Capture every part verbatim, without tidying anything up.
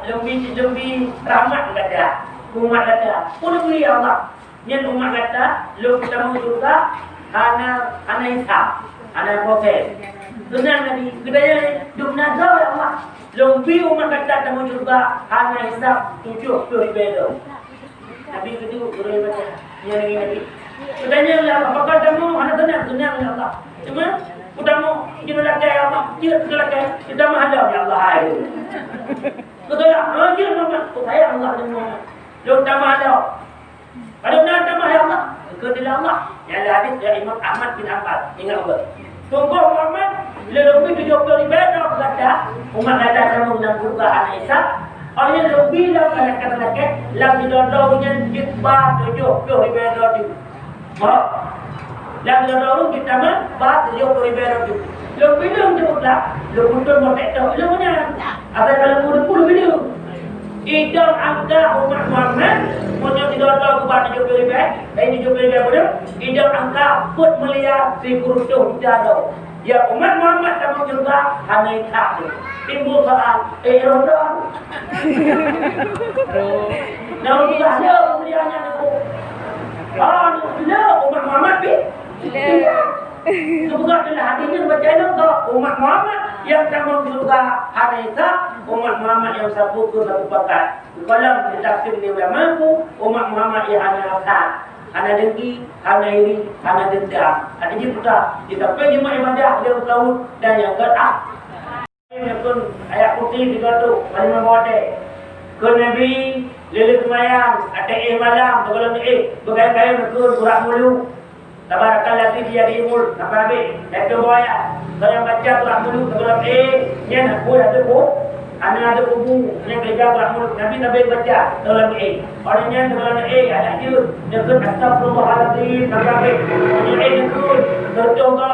Lôn bi, lôn bi rahmat gata, umat gata. Peue lôn bi, ya Allah? Nyan umat gata, lôn tamong syeuruga hana, hana hisab, hana proses. Seunang Nabi, geutanyoe dum na droe, ya Allah. Lôn bi umat gata tamong syeuruga hana hisab tujoh ploh ribèe droe. Nabi geudong gurèe baca. Nyan lagèe Nabi. Geutanyoe, ya Allah, pakon tamong hana seunang, seunang, ya Allah. Cuma, ku tamong, jeuet lakèe, ya Allah, jeuet lakèe, geutamong hana, ya Allah, hai. Beutôi lah, ha, jeuet, Muhammad. Oh, sayang Allah, Nabi Muhammad. Lôn tamong hana. Kalau na tamong, ya Allah, keu Allah. Nyan ada hadis dari Imam Ahmad bin Hanbal. Ingat betul. Sungguh Muhammad, lôn bi tujoh ploh ribèe droe gata, umat gata tamong lam syeuruga hana hisab. Óh lheueh lôn bi lom malaikat-malaikat lam sidroe-droe nyan jeuet ba tujoh ploh ribèe droe teuk. Bah, lam sidroe-droe jeuet tamong ba tujoh ploh ribèe droe teuk. Lôn bi lôn teuk lah, lôn putôh motek tôh lôn nyan. Asai ka lôn putôh bi lôn. Idong angka umat Muhammad, meunyoe sidroe-droe geuba tujoh ploh ribèe, eh, tujoh ploh ribèe beudôh, idong angka peuet miliar sikureueng juta droe. Ya umat Muhammad tamong syeuruga hana hisab. Timbul soal, eh, roh droe. Naudzubillah, ya mulia nyan aku. Ah, naudzubillah, umat Muhammad bi. Semoga adalah hadis nyan baca lom keu umat Muhammad nyang tamong syeuruga hana hisab, umat Muhammad nyang sapeue keu satu pakat. Dalam ditafsir lé ulama ku, umat Muhammad nyang hana hasad, hana dengki, hana iri, hana dendam. Hana jih peugah, di sampéng jimat ibadah, lheueh beutaun dan nyang keurah. Neukheun ayat kursi sigoe teuk, paléng meuboh watèe. Kheun Nabi, lé-lé seumayang, watèe éh malam, sigohlom éh, beukayém-kayém neukheun surat Muluk. Tabarakalladzi biyadihil mulk, sampai habéh. Lheueh tu bawa ayat. Soe nyang baca surat Muluk sigohlom éh, nyan hana atoe bu-, hana atoe kubu, nyan keureuja surat Muluk. Nabi sabe baca sigohlom éh. Óh lheueh nyan sigohlom éh, adak jeuet, neukheun, "Astagfirullahalazim," sampai habéh. Óh lheueh éh neukheun, teuntèe goe.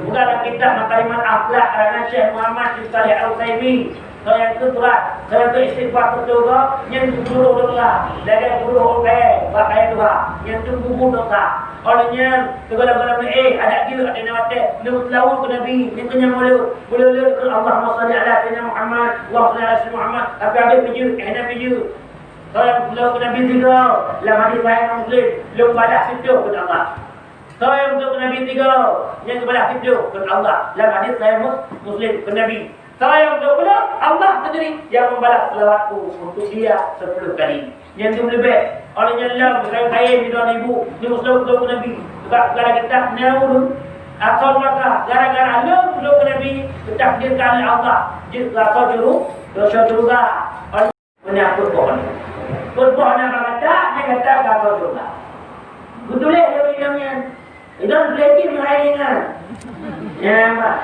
Bukan dalam kitab Makarimal Akhlak karangan Syekh Muhammad bin Shalih Al-Utsaimin. Soe nyang kheun surat, soe nyang kheun istighfar teuntèe goe, nyan geuturoh dosa. Lagèe geuturoh ureueng kayèe bak kayèe tuha, nyan teuk gugur dosa. Óh lheueh nyan, sigohlom-gohlom éh, adak jeuet, adak na watèe, neuk seulaweuet keu Nabi, neukheun nyang muluk, muluk-muluk keu Allahumma shalli ala sayyidina Muhammad, Allahumma shalli ala sayyidina Muhammad, tapi habéh peujeuet, éh na peujeuet. Soe nyang seulaweuet keu Nabi sigoe, lam hadis sahih Muslim, lôn balah siplôh keu Allah. Soe nyang seulaweuet keu Nabi sigoe, nyan geubalah siplôh keu Allah, lam hadis sahih Mus-, Muslim, keu Nabi. Soe nyang dua puluh, Allah sendiri yang membalas selawatku untuk dia sepuluh kali. Nyan dum leubeh. Óh lheueh nyan lom, kayém-kayém di droeneuh ibu, neumeuseulaweuet keu Nabi. Sebab dalam kitab na ureueng, asoe maka, gara-gara lom seulaweuet keu Nabi, geutakdirkan lé Allah jeuet keu asoe juru-, asoe syeuruga. Óh lheueh nyan peuet boh nyan. Peuet boh nyan bak gata, nyan gata keu asoe syeuruga. Geutuléh lé ureueng inong nyan. Inong tuléh cit meuhai ingat. Ya, bah.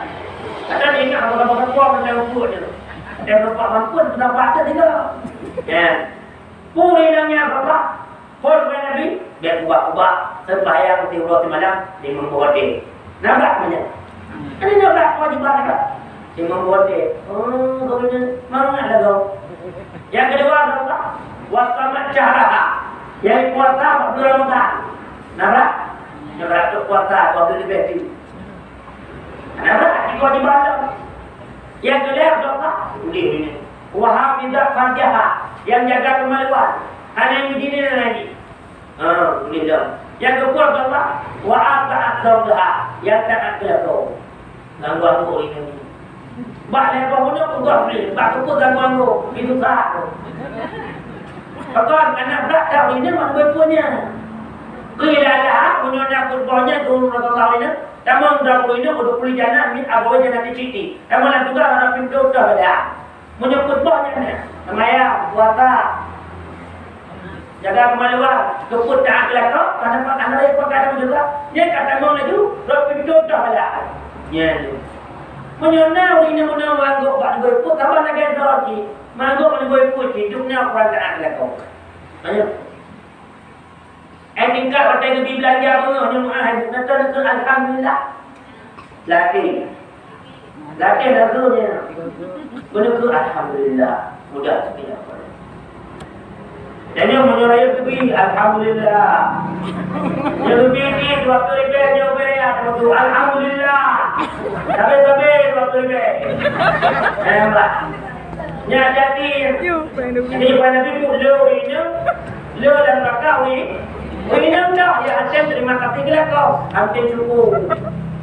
Kadang ingat apa-apa kuah macam rumput je. Ada nampak mampun, nampak tu tiga. Ya. Puri nang ya, Bapak. Phôn bak Nabi, bèk ubah-ubah. Sembahyang siuroe simalam, limong boh watèe. Nabrak meunyo. Ini nabrak kewajiban nabrak. Limong boh watèe. Oh, kau ni mangat lah kau. Nyang keudua, Bapak. Wasamat syahraha. Nyang puasa bak bulan Ramadan. Nabrak? Nabrak tu puasa, dua puluh lebih tu. Nabrak, di kewajiban tu. Nyang keulhèe, Bapak. Udeh dunia. Wa hafizat farjaha. Nyang jaga kemaluan. Hana yang begini dan lagi. Ha, udeh dah. Nyang keupeuet, Bapak. Wa ata'at zaujaha. Nyang taat keu lakoe. Ganggu-ganggu ureueng inong. Bak lhèe boh bunoe peugah lé, bak keupeue ganggu-ganggu, pi susah. Pakon, aneuk brat that ureueng inong mak neubri peue nyan. Qila laha, meunyoe na peuet boh nyan, ureueng Rasulullah ureueng inong, tamong droe ureueng inong, udkhuli jannah min abwabil jannati syi'ti. Tamong lam syeuruga lam pintoe toh beda. Meunyoe peuet boh nyan, seumayang, puasa, jaga keumaluan, keupeue taat lakoe, karena pakon hana lé pakon hana juga, nyan ka tamong laju, rot pintoe dah balah. Nyan tu. Meunyoe na ureueng inong meuanggôk bak neubri peue, saban lagèe droe jih, meuanggôk bak neubri peue jih, dum na ureueng taat lakoe. Ayo. Eh, tingkat watèe geubi beulanja beungoh nyoe meu'ah, neuteupeue alhamdulillah. Lakèe. Lakèe lagu nyan. Beuneuteuk alhamdulillah. Mudah sikit. Dan nyoe meunyoe rayeuk geubi, alhamdulillah. Nyoe geubi ni dua ploh ribèe nyoe bèe ya, alhamdulillah. Sabe-sabe dua ploh ribèe. Eh, bah. Nyan jadi, jadi pada Nabi pun le ureueng inong, le lam raka ureueng, ureueng inong dah, ya, até terima kasih geulah kau, até syukur.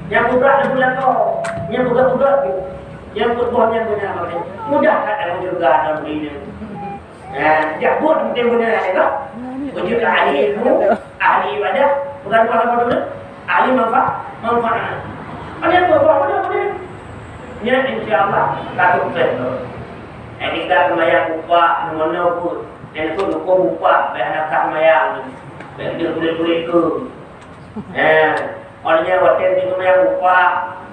Nyang budak lagu lakoe, nyang budak-budak tu, nyang peuet boh nyang beuna, mudah that dalam syurga ureueng inong. Nah, jak buet penting beuna, ya, kan? Meunyoe ahli ilmu, ahli ibadah, bukan apa-apa dulu, ahli manfa-, manfaat. Ada apa-apa, apa-apa. Nyan, insya Allah, ka sukses tu. Eh, kita sembahyang buka, mana pun. Yang tu dukung buka, biar anak tak sembahyang. Biar dia kulit-kulit tu. Eh, orang yang watèe dia sembahyang buka,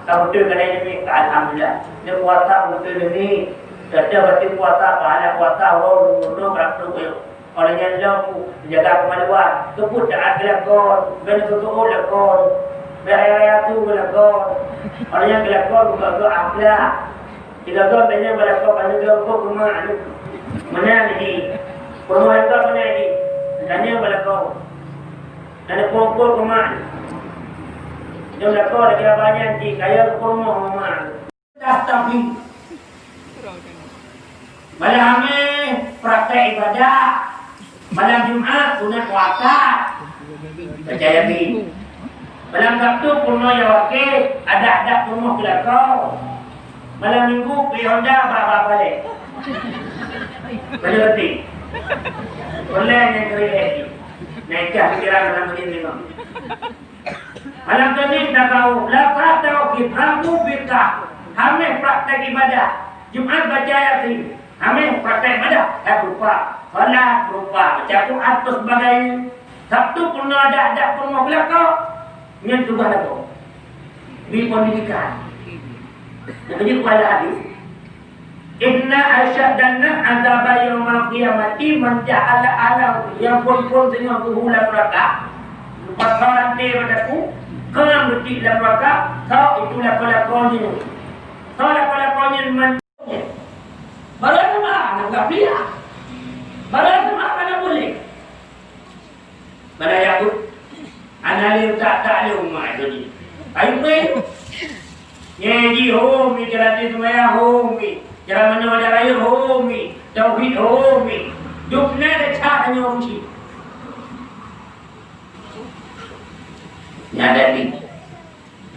tak betul kan ini, alhamdulillah. Dia puasa betul ini. Kata batin puasa, pahala puasa, wow, nurun, nurun, berapa tu, orang nyang lom jaga keumaluan, teupeu taat keu lakoe, bèk neuseuôt lakoe, bèk raya-raya su keu lakoe. Orang nyang keu lakoe geugaga akhlak. Sigaga tanyoe bak lakoe, tanyoe geugaga keu mak. Meunan jih. Peurumoh nyang gèt meunan jih. Tanyoe bak lakoe. Tanyoe peurumoh keu mak. Nyoe lakoe lagèe abah nyan jih, kaya peurumoh keu mak. Tastafi. Malam Hamèh praktek ibadah. Malam Jumat sunat puasa. Baca Yasin. Malam Sabtu peurunoe nyang wakèe, adak-adak peurumoh keu lakoe. Malam Minggu beli Honda bak-bak balèe. Banyak reti. Online nyang keu reti. Naikah pikiran dalam hati ni. Malam Khamis tabau, Selasa tauhid, Rabu fiqah, Hamèh praktek ibadah, Jumat baca Yasin, Hamèh praktek ibadah, eh, rupa, salat, rupa, baca Quran, dan sebagainya. Sabtu peurunoe adak-adak peurumoh keu lakoe, nyan tugaih lakoe. Bri pendidikan. Nyang keujeuet kuala hadis. Inna asyaddan nas azaban yaumal qiyamati man ja'ala ahlahu, nyang phôn-phôn singoh geuhu lam neuraka, geupasang ranté bak daku, keulang geutik lam neuraka, tho itu lakoe-lakoe nyoe. Tho lakoe-lakoe nyoe man. Barang sama aneuk geupiah. Barang sama aneuk buléh. Bada Yakub, hana lé utak-utak lé umat tu jih. Ayub weh. Nyan jih ho mi, cara teuh seumayang ho mi, cara manoe adat rayeuk ho mi, tauhid ho mi. Dum na desya tanyoe uji. Nyan adat mi.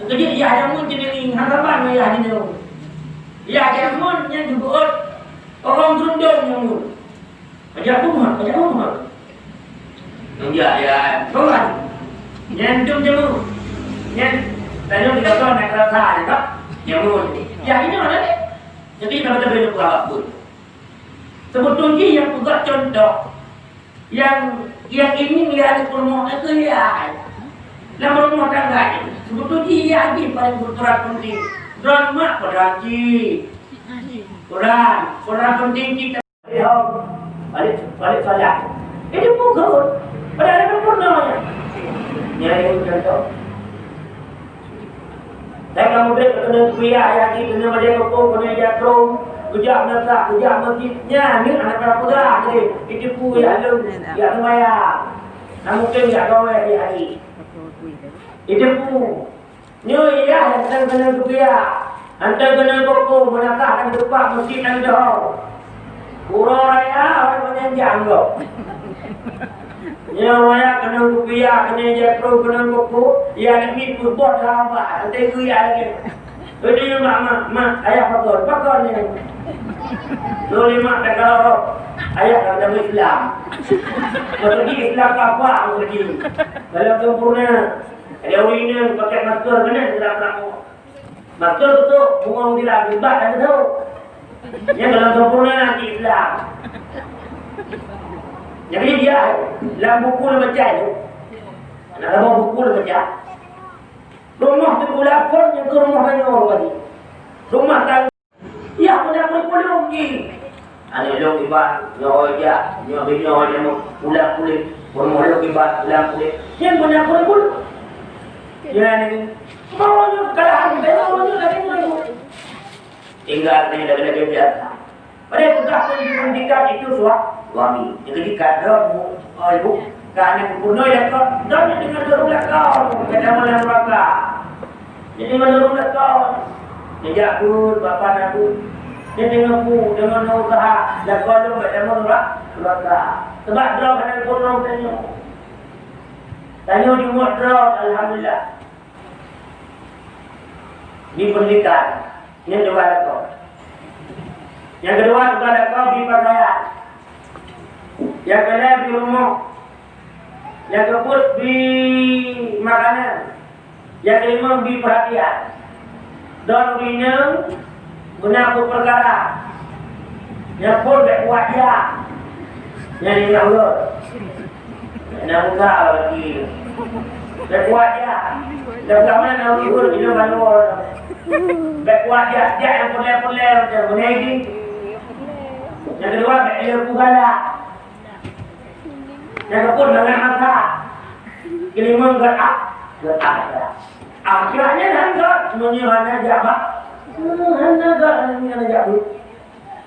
Keujeuet yah jameun ceuneungieng, hana ban yah jinoe. Yah jameun nyan jibeuôt ureueng geurundong jameun. Pajak bunga, pajak bunga. Nyan yah, yah, bunga. Nyan dum jameun. Nyan tanyoe di Gaza na keurasa nyan, Pak. Jameun. Yah jinoe na deh. Jadi, na beutôi-beutôi peugah pun. Seubeutôi jih nyang peugah cuntoh. Nyang, nyang ini ya di peurumoh itu ya. Lam rumah tangga ni, sebetulnya ya di paling berperan penting. Droe mak peurati. Peran, peran penting kita. Balik, balik salat. Ini pun kerut. Padahal ada pernah ya. Nyari contoh. Dan kamoe bèk keuneuk kupiah, ayah jih keuneuk bajèe keupeue, keuneuk jak trông, geujak meunasah, geujak meuseujid. Nyan, nyan hana pernah peugah, jadi, jitipu, ya lôn, ya seumayang. Nah, mungkin jak gawai di hari. Jitipu. Nyoe yah nyang keuneuk kupiah. Hantom keuneuk keupeue, meunasah dan geupak meuseujid dan geuhôi. Uroe raya, awai banyak jak anggô. Nyoe raya keuneuk kupiah, keuneuk jak trông, keuneuk keupeue, ya nyan peubuet haba, nanti geuyue lagèe. Jadi, mak, mak, mak, ayah pakon, pakon ni. Nyoe lé mak dak kalau roh, ayah dak agama Islam. Maksud jih Islam apa maksud jih? Dalam sempurna. Ada ureueng inong pakai masker, mana dalam lama. Masker tu, bunga mutiara, hebat dah tu. Nya dalam sempurna nanti Islam. Jadi dia, dalam buku dia baca tu. Nak buku dia baca. Rumah tu pula pun, yang tu rumah banyak orang tadi. Rumah tangga. Ya, pernah berpulung ni. Aneuk lôn kiban, nyoe jak, nyoe binyoe nyang pulang puléh, peurumoh lôn kiban, pulang puléh. Nyan beuna peureulèe. Nyan ni, mau nyoe kalah, mau nyoe lagèe nyoe. Tinggal ni lagèe-lagèe biasa. Padahai tugaih pendidikan itu sua-, suami. Jadi kadang, oh, ibu, kan yang pun noi dah kau, dan dengan dorong dah kau, kata malam neraka. Jadi menurut dah kau, sejak pun, bapak nak pun, Nyan deungon pu, deungon usaha, lakoe lôn bak deungon usaha. Sebab droe hana geupeureunoe tanyoe. Tanyoe jumeuet droe, alhamdulillah. Di pendidikan, nyan tugaih lakoe. Nyang keudua, tugaih lakoe bri pakaian. Nyang keulhèe bri rumoh. Nyang keupeuet bri makanan. Nyang keulimong bri peurhatian. Droe ureueng inong, meunan peue peukara. Nyang phôn bèk kuat jak. Nyan inong lôn. Inong muda lagi. Bèk kuat jak. Dah bukan mana nak urus, inong baru. Bèk kuat jak, jak nyang peureulèe-peureulèe macam mana ini. Nyang keudua, bèk ilèe peue galak. Nyang keupeuet mangat mata. Keulimong gèt ak-, gèt akhirat. Akhirat nyan hana gèt, meunyoe hana jak bak. Hana gèt, hana jak bak.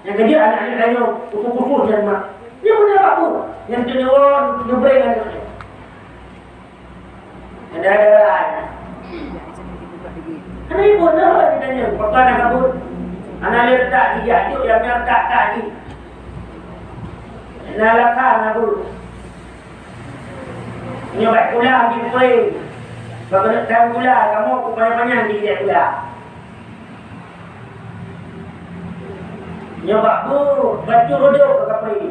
Nyang keujeuet aneuk-aneuk tanyoe, khusus-khusus nyan mak. Nyan beuna bak bu, nyan teuneuk neubreng aneuk nyan. Ada-ada lain. Hana ibu dah lah kita nyan, pakon nak kabut. Aneuk lé tak dijak juk, yang tak tak di. Nah, lakah na bu. Nyoe bak kulah di pui. Bak keuneuk tan kulah, kamoe ku panyang-panyang di jih kulah. Nyoe bak bu, bacut reudôk ka kapri.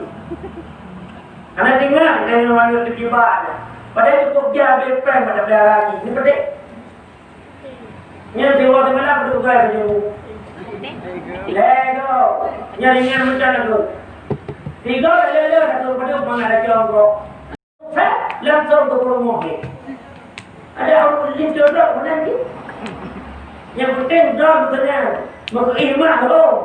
Hana tinggai, nyoe mangat teukiban. Padahai cukup jah habéh péng bak tapeulara lagi. Ni peudeh. Nyan siwoe simalam peudugai baju. Lego. Nyan ringan macam lagu. Tiga lele satu padu mangat laju onggok. Heh, langsung ke rumah ni. Ada orang lintah dah pernah ni. Yang penting dah berkenan. Maka ikhlas dong.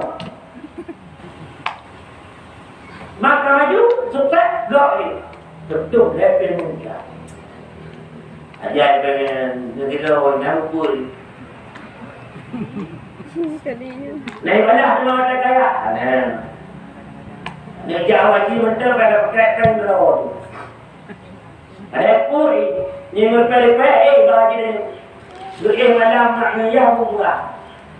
Maka maju, sukses, gok ni. Betul, happy mulia. Ajar pengen negeri nyang pun. Naik balah tu orang kaya. Nah. Ni jauh haji betul pada pakai kan belum. Ada pun ni, ni ngeupel-pel, eh, bagi ni. Geuéh malam nak ngeyah bubuah.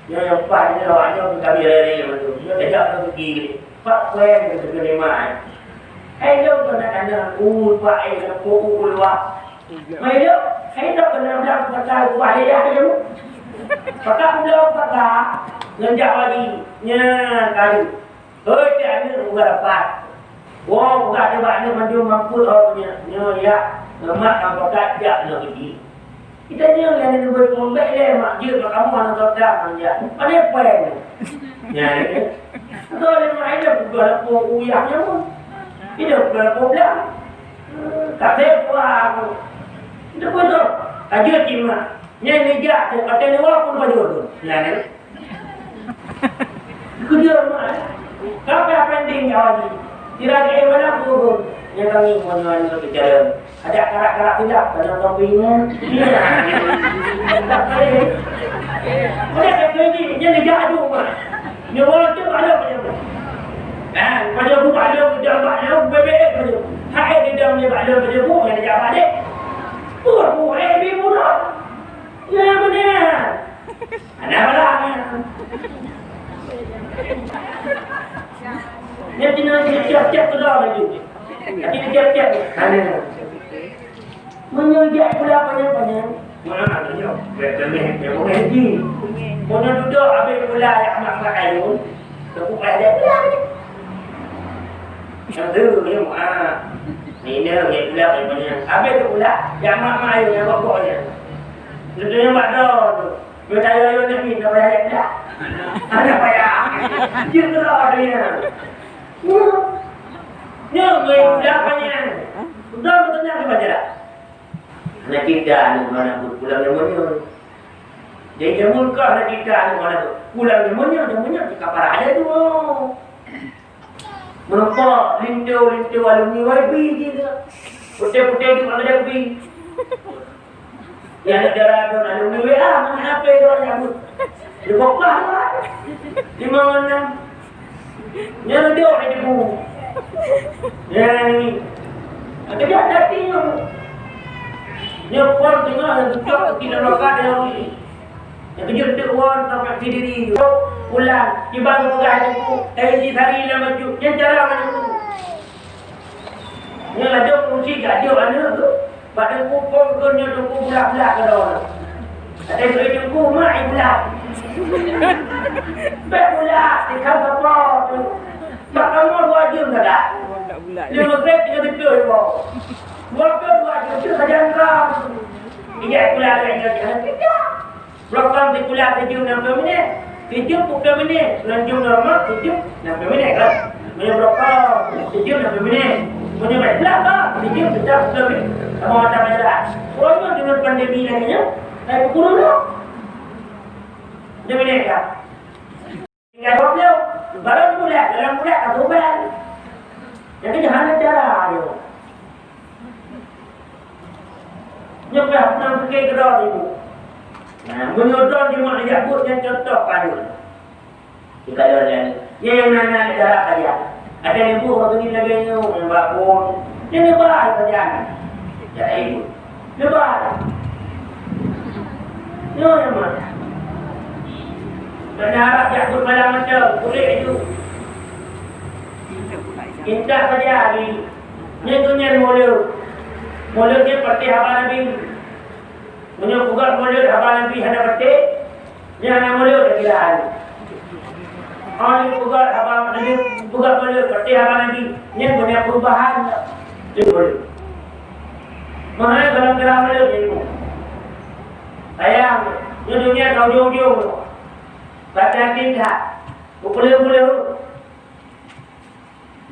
Nyoe nyang paih nyoe, awak nyoe kami rere beutôi. Nyoe tajak rezeki gini. Pak kueng keu teurimong. Hai lôn keuneuk aneuk, u, pak, eh, keuneuk u keuluwa. Mai lôn, hai lôn keuneuk blang pakai ubah yah lôn. Pakai ulôn pakai, ngon jak wali. Nya, kali. Hôi, cit aneuk uroe dapat. Woe, peugah nibak aneuk mandum mampu, oh, nyoe, nyoe, ya. Lemak nyang pakat jak nyoe geuji. Kita nyoe nyang neubeuet mumbek lé mak jeuet bak kamoe aneuk saudara nyan. Pandai pen. Nyan, eh. Beutôi lé mak, ilôn peugah lapor uyah nyoe. Ilôn peugah lapor blang. Ka sép pulang. Itu pun tu. Ka jeuet cit mak. Nyan neujak tu, ka teuneuk pun baju tu. Nyan, eh. Keujeuet mak, eh. Sampai apa ending awak ni? Kira ke mana pun. Nyang kami mau nyoan ke bicara. Ada karak-karak tidak? Kalau kau bingung. Iya. Ada kata ini, dia ni jahat tu mak. Nyoe orang tu ada pada aku. Nah, pada aku ada, dah pada aku, B B S pada aku. Hai, dia dah punya pada aku, yang dia jabat dek. Buat aku, eh, bingung dah. Ya, benar. Ada apa lah? Dia tinggal dia tiap-tiap tu dah laju. Tapi dia tiap-tiap. Ada. Meunyoe jak pula panyang-panyang. Mana tu nyoe? Dia tengah, dia mengaji. Meunyoe duduk habis pula yak mak-mak ayun. Tepuk pada dia. Yang tu, dia mak. Ni dia, dia pula panyang-panyang. Habis tu pula, yak mak-mak ayun yang bok-bok dia. Dia tengah mak dah tu. Beutayue-yue Nabi, tak payah jak. Hana payah. Dia geura dia. Nyoe, nyoe, siapa nyan? Udah bertanya kepada dia. Hana cita aneuk mana pulang nyoe nyoe. Jadi jameun ka hana cita aneuk mana pulang nyoe nyoe, nyoe nyoe, cakap parah aja tu. Meureumpok linto-linto alumni Y B jih tu. Putéh-putéh tu, mana ada kubi. Ya, ada dara tu, alumni W A, mana apa tu, ada tu. Dia bokah tu, kan? Lima enam. Nyan dok di bu. Nyan ni. Ada dia hati-hati nyoe. Nyoe pon teungoh nyang tujoh, kita lokal dia ni. Nyang keujeuet deuek wan sampai sendiri. Pulang, kiban peugah teungku, dari sehari lam bacut, nyan cara mana tu? Nyan laju kunci gajok aneuk tu, bak teungku pom keu nyoe teungku bulat-bulat keudroe. Ada keu teungku, mak ai bulat. Bèk bulat, ikan sapa tu. Bak kamoe dua jeuem saja. Dia maghrib tiga jeuem iwoe. Dua jeuem dua jeuem tu saja enggak. Ingat pula lagi, jangan tidak. Blokom sikula tujoh enam ploh minit, tujoh ploh minit, selanjung normal tujoh enam ploh minit kan? Meunyoe blokom tujoh enam ploh minit, meunyoe baik blokom tujoh tujoh ploh minit, sama macam aja lah. Pokoknya dengan pandemi lagi nya, saya pukul dulu. Tujoh minit kan? Tinggai dua ploh, baru bulat, dalam bulat ka berubah. Jadi hana cara ayo. Nyoe payah peunang pike keudroe ibu. Nah, meunyoe droe jeuet jak buet nyan contoh payah. Jika ada lain, ya yang nanya darah saja. Ada ibu waktu ni lagi nyoe, yang babon. Dia lebar saja. Ya ibu. Lebar. Nyoe yang mana? Kena harap jak buet malam macam, boleh itu. Intat saja hari. Nyan tu nyan mulod. Mulod nyan patéh haba Nabi. Meunyoe peugah mulod haba Nabi hana patéh, nyan hana mulod lagi lah. Orang yang peugah haba Nabi, peugah mulod patéh haba Nabi, nyan banyak perubahan. Dia mulod. Mahai dalam kira mulod ni. Sayang, ni dunia ka ujong-ujong. Hati-hati that. Bukule-bukule.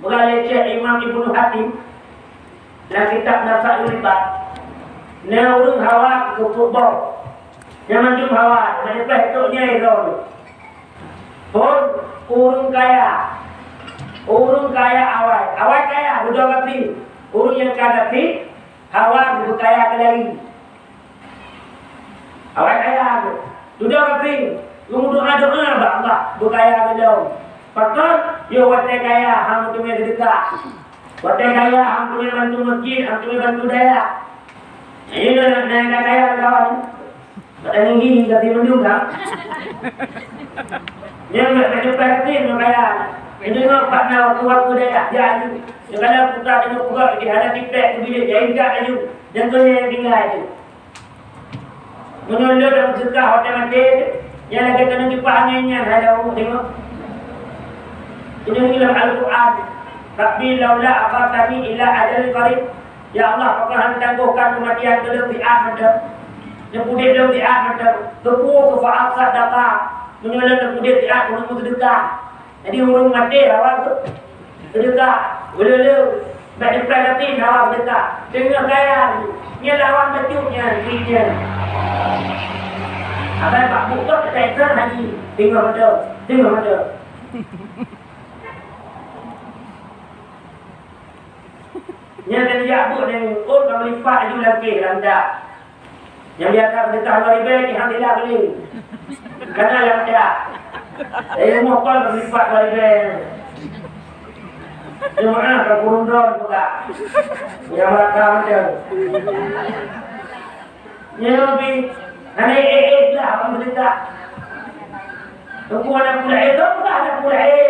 Beuralée cék Imam Ibnu Hatim lam kitab Nasaul Ibad, na ureuëng hawa keu peuet boh. Nyang mandum hawa, meunyoe tok nyan droe. Phon ureuëng kaya. Ureuëng kaya awai. Awai kaya, beudôh gasien. Ureuëng nyang ka gasien, hawa geubeu kaya keulayi. Awai kaya tu, dudoe gasien, geumeudoá-doá bak Allah, beukaya geulom. Pakon? Yoh watée kaya hana meuteumé seudeukah. Watée kaya hana meuteumé bantu masjid, hana meuteumé bantu dayah. Nyoe na, na, na kaya kawan. Pada ninggi gasien mandum kan? Nyoe nak, nak cepat gasien nyoe kaya. Nyoe nyoe pat na waktu-waktu dayah, ya aju. Segala putra tengok pugak di hadapi pek ke bilik, ya ingat aju. Dan tu yang tinggal aju. Meunyoe lôn lam seudeukah watée maté, nyang lagée keuneuk jipah angén nyan hana ureuëng deungoe. Keuneuk hilang Al-Qur'an, "Rabbi laula akhartani ila ajalin qarib." Ya Allah, pakon hana tanggohkan keumatian keu lôn siat mantong. Neupudeb lôn siat mantong. Keupeue keu faat sadaka, meunyoe lôn neupudeb siat keuneuk meuseudeukah. Jadi ureuëng maté hawa seudeukah, ulôn-ulôn bak dipeugah gasien hawa seudeukah. Teungoh kaya, nyan lawan bacut nyan, duit nyan. Abai bak bukon teuka ikan haji, teungoh mata, teungoh mata. Nyan dan jak buet nyan, oh ka meulipat aju langkeh lam dak. Nyang biasa seudeukah dua ribèe, alhamdulillah beli. Kana nyang peucah. Eh, rumoh kon meulipat dua ribèe. Jeumaah ka kurung droe peugah. Nyang rata macam. Nyan lebih. Hana eh, eh, lah, abang seudeukah. Teungku aneuk pula, eh, teungku aneuk pula, eh.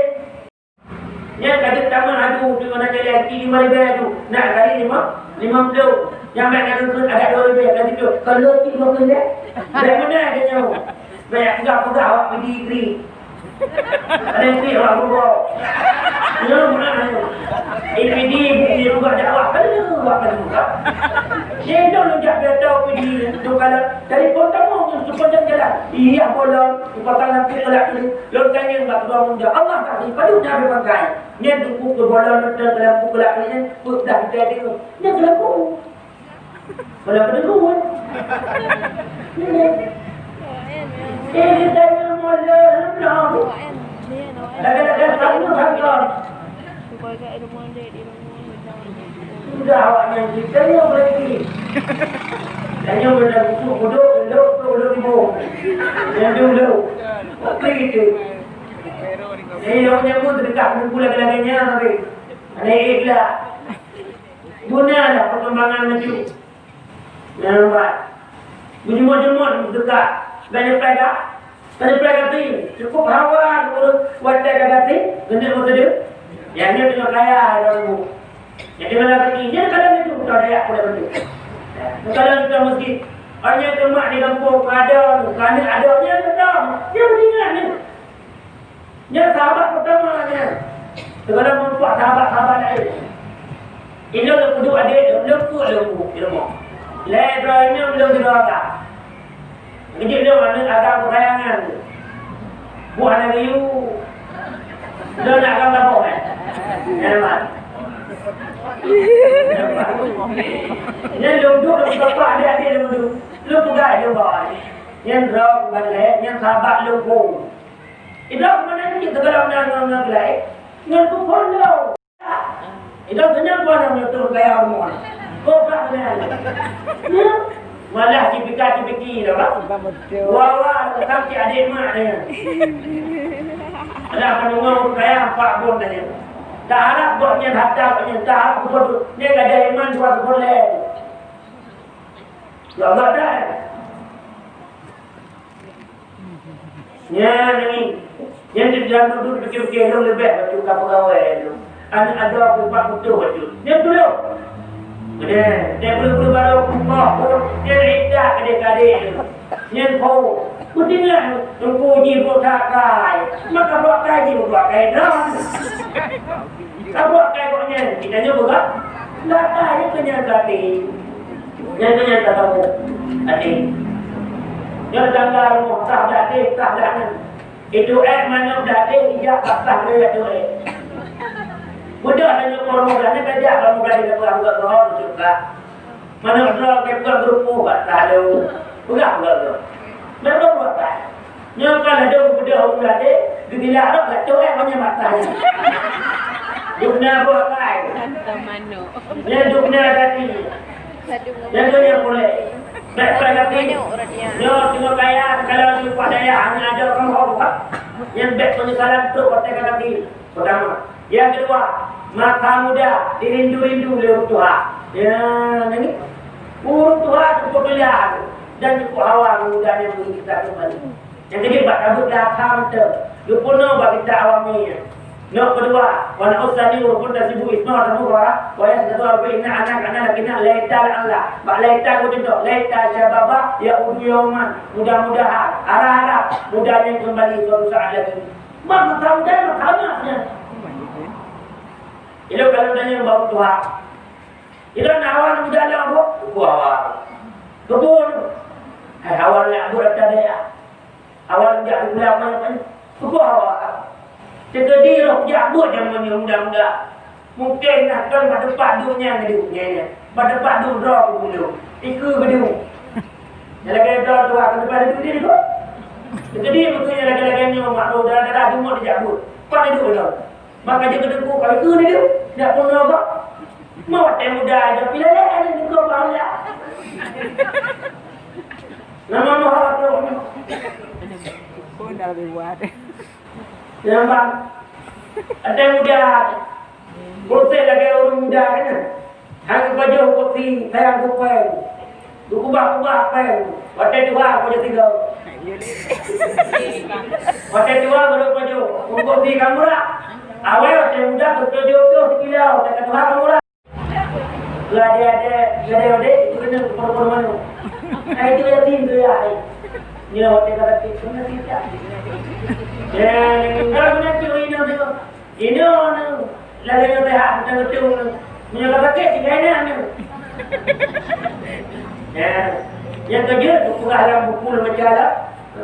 Nyan ka jeuet tamah aju deungon aja lé limong ribèe aju. Nak kali lima, limong ploh. Nyang mak na geukheun adak dua ribèe, ka jeuet. Kalau ti dua ploh lé. Bèk meunan geuh nyoe. Bèk peugah-peugah awak pidi kri. Ada kri awak bubo. Nyoe meunan nyoe. Eh, pidi, pidi peugah dakwah. Aduh, awak kan buka. Dia tu lujak beto pidi. Tu kalau dari Kota Mung tu sepanjang jalan. Iya, bolong. Di Kota Langkir kelak ni. Lôn tanyong bak Tuhan Muda, Allah tak dipadunya habis bangkai. Nyan teungku keu bolon meuteun dalam pukul lak nyan, peugah kita deungoe. Nyan geulaku. Bolon keudeuh, eh. Nyan. Eh, kita nyan molor, noh. Lagèe-lagèe sanggup, sanggup. Sudah awak nyan kita nyan berhenti. Dan nyan beuna busuk budok, lok tu, lok ibu. Nyan dulu. Oke, itu. Jadi, lôn nyang pun seudeukah buku lagèe-lagèe nyan, tapi. Ada ikhlas. Gunalah perkembangan maju. Nampak? Beujeumot-jeumot seudeukah. Banyak pada. Tapi berarti cukup hawa ureuëng watée ka gasien, keuneuk meuseudeuh. Nyang nyoe teungoh kaya ureuëng bu. Jadi mana lagi? Nyan kadang itu, tak ada yang boleh bentuk. Kadang kita mesti hanya cuma di kampung ada, kerana adanya ada. Dia meninggal ni. Nyan sahabat pertama nyan. Segala meumpat sahabat-sahabat lain. Ilôn lôn peuduek adék lôn, lôn peuet lôn bu di rumoh. Lhée droe nyoe lôn sidroe agam. Keujeuet lôn aneuëk agam keusayangan. Buah hana geuyue. Lôn nak agam laboh, eh. Nyan mat. Nyan lôn duek lôn peugah adék-adék lôn duek. Lôn peugah lôn bawa. Nyan droe ban lhée, nyan sahabat lôn phon. Idong meunan cit teugalak meunan ngon, ngon gulai, ngon peuphon lom. Idong seunang pun nang nyoe turun kaya rumoh. Kok bak meunan. Ya. Malah cipika-cipiki dah, Pak. Wah, wah, sampai adik mak dia. Ada penunggu kaya empat pun tadi. Tak harap buat nyan harta, buat nyan tak harap buat tu. Ni ada iman dua puluh leh. Ya Allah dah. Nyan ni, nyan di dalam dudu pikir-pikir lôn leubeh bacut ka peugawée lôn. Aneuk adoe peupat putôh bacut. Nyan tulông. Keudeh, nyan bulu-bulu barô kukoh pun, nyan ita kadeh-kadeh lôn. Nyan po, peutinggai teungku jih brok that kai. Maka brok kai jih brok kai droe. Ka brok kai brok nyan, kita nyoe peugah. Lata nyan keu nyan gati. Nyan keuh nyang tatamong até. Nyoe tangga rumoh tah blah deh, tah blah nyan. Itu ék manok blah deh, ijak basah lé itu ék. Mudah tanyoe rumoh blah nyan, tajak rumoh blah deh, peugah buka keuhon, cuka. Manok droe ke buka geureupoh bak tah lé. Peugah buka keuhon. Memang buat tai. Nyoe ka ladôm beudôh ureueng ladé, geutilak rot gatoe banyak mata nyan. Dubna boh kai. Hantom manok. Nyan dubna gaki. Sadum nyan tu nyang pulek. Bèk pai gaki. Manok rot nyan. Nyoe teungoh kaya, kalau di upah daya hanya ada orang hormat. Nyan bèk penyesalan trok watèe ka gaki. Pertama. Yang kedua, masa muda dirindu-rindu lé ureueng tuha. Ya, nyan. Ureueng tuha cukup mulia dan cukup hawa muda nyang bagi kita kembali. Nyang keujeuet bak tabeuet dah tham teuh. Geupunoe bak kita awak nyan. Nyang keudua, wa na'ussani ureueng pun tasibu isma wa tamu wa, wa yasdadu arba'ina anak, anak laki nak laita la Allah. Bak laita geucuntoh, laita syababa ya'udu yauman. Mudah-mudahan, harap-harap muda nyan kembali suatu saat lagi. Mak meukawen dan meukawen nyan. Ilôn kalau tanya bak tuha. Ilôn awai muda lôn bu, bu awai. Kebun. Hai awai nyak bu rata daya. Awai jak pulang mana kan? Bu awai. Teukeudi roh jak buet nyang meunyoe muda-muda. Mungken nah kan bak teumpat duek nyan geuduek nyan, nyan. Bak teumpat duek droe keu bulu. Ikeu geuduek. Nyang lagèe droe tuha keu teumpat duek dia tu. Jadi beutôi nyang lagèe-lagèe nyoe mak droe dara-dara jumuk dijak buet. Pat duek droe. Maka dia keu teungku keu ikeu dia. Dak pun apa. Mau watèe muda aja pila lé ada di kau bangga. Nama mau apa tu? Pun dah lebih buat. Nyang bang, ada muda. Proses lagèe ureueng muda kan. Hana pajoh kopi, sayang kupeng. Berubah-ubah peng. Watèe tuha pajoh tiga. Watèe tuha baru pajoh. Kopi ka murah. Awai watèe muda beutôi jodoh sikilo, watèe ka tuha ka murah. Gade-gade, gade-gade, itu kena kepala-kepala mana? Nah, itu yatim tu ya. Ni lah waktu kata tu, kena tidak. Ya, kalau kena tu, ini tu. Ini orang lagi yang sehat, macam betul. Punya kata kek, tiga ini anu. Ya, yang kerja, buku dalam buku nak baca lah.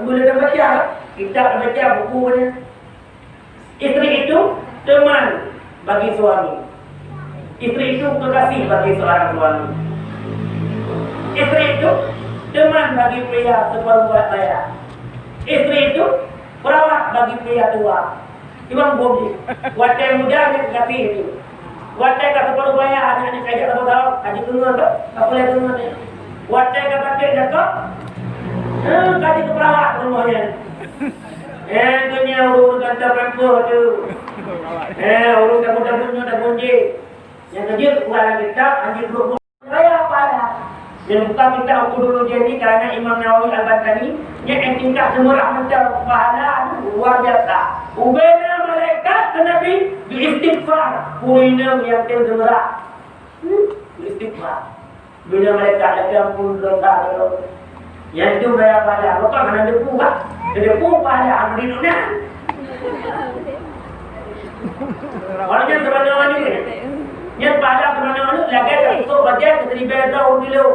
Boleh nak baca lah. Kita nak baca buku ni. Istri itu teman bagi suami. Istri itu kekasih bagi seorang suami. Istri itu teman bagi pria separuh baya. Istri itu perawat bagi pria tua. Imam Ghazali, watèe muda nyan kekasih itu. Watèe ka separuh baya, aneuk-aneuk kajak saboh tahun, kaji keungeut tu, ka pulai keungeut ni. Watèe ka sakét jakok, eh, kaji keuperawat rumoh nyan. Eh, tu nyan ureueng-ureueng ganteng pempeuh tu. Eh, ureueng takut-takut nyoe takut jih. Nyang keujeuet ureueng lam kitab, anjing brok-brok. Raya pada. Dan buka kitab Uqudul Jani karena Imam Nawawi Al-Bantani, nyan tingkat seumurah macam pahala luar biasa. Ubena malaikat ke Nabi beristighfar, ureueng nyang tem seumurah. Hmm, beristighfar. Bila malaikat lagi ampun dosa dia. Yang tu gaya pahala, bukan mana debu, kan? Debu pahala, amun di dunia. Orang yang sebenarnya ni, yang pahala sebenarnya ni, lagi tak cukup baca keteribet dah urut dulu.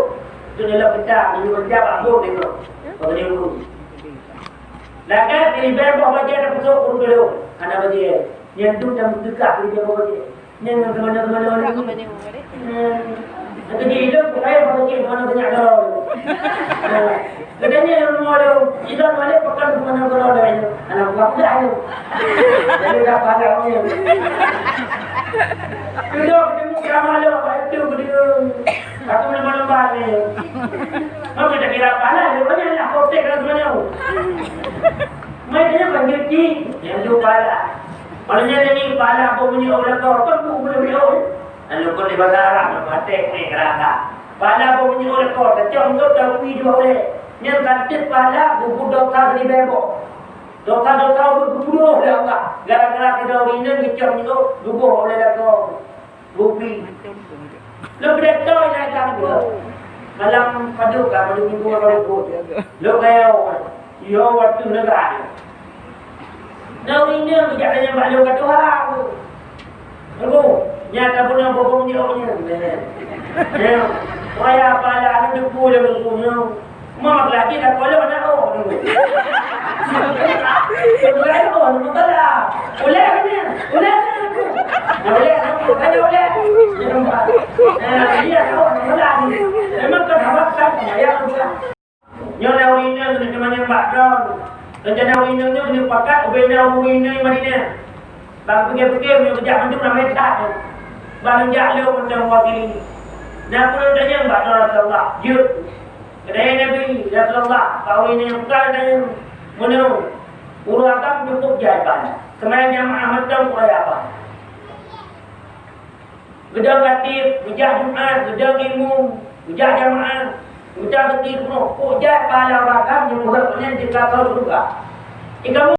Tu dalam pecah, di pecah, bangun tengok. Kau boleh urut. Lagi keteribet bah baca dah cukup urut dulu. Anak baca. Yang tu macam dekat keteribet bah baca. Nyan ngon teumanyong-teumanyong nyan. Hmm. Jadi, ilôn bukai bak keucing teumanyong teunyok lôn. Nah, katanya ilôn mau lôn, ilôn balik pekan teumanyong lôn lagi. Anak buah muda ni. Jadi, dah pahala ni. Sudah ketemu sama lôn, lepas tu berdua. Aku melemah-lemah ni. Maka tak kira pahala, dia banyak nak kotek dalam teumanyong. Mai dia panggil cik, yang tu pahala. Maksudnya, jadi pahala boh minyeuk u lakoe, kan boh minyeuk. Lalu kon di bahasa Arab, meupatéh mé keuraka. Pahala boh minyeuk u lakoe, tacok minyeuk tapi dua ulée. Nyan ka teuh pahala gugur dosa siribée boh. Dosa-dosa geupeudôh lé Allah. Gara-gara sidroe ureueng inong geucok minyeuk, geuboh ulée lakoe. Rupi. Lôn peudak toe na agam dua. Malam padub ka, padub minggu ka luput. Lôn kayô. Yo, waktu neugah. Na ureueng inong geujak tanyong bak lôn ka tuha. Tunggu, nyan ka bunoe bubong jih nyan. Nyan. Raya pala anu debu lôn tunggu nyoe. Mak lagi dah kolok anak oh. Ulai oh, nama kala. Ulai mana? Ulai mana? Ulai aku, ada ulai. Dia nampak. Nah, dia tahu nama lagi. Memang kau dah makan, ya, aku bilang. Nyoe na ureueng inong keuneuk teumanyong bak droe. Rencana ureueng inong nyoe keuneuk pakat ubena ureueng inong Madinah. Bang pikir-pikir nyoe geujak mandum ramé that nyoe. Bang jak lôn mantong mewakili. Na peue lôn tanyong bak droe Rasulullah? Jeuet. Keuhai Nabi, "Ya Rasulullah, bak ureueng inong nyang peugah tanyong meunyoe ureueng agam cukup jai ban. Seumayang jamaah mantong ureueng agam." Geudong khatib, geujak Jumat, geudong imum, geujak jamaah, geujak keuti peunoh, kok jai pahala ureueng agam nyang peugah nyan jeuet keu syeuruga. Di kamoe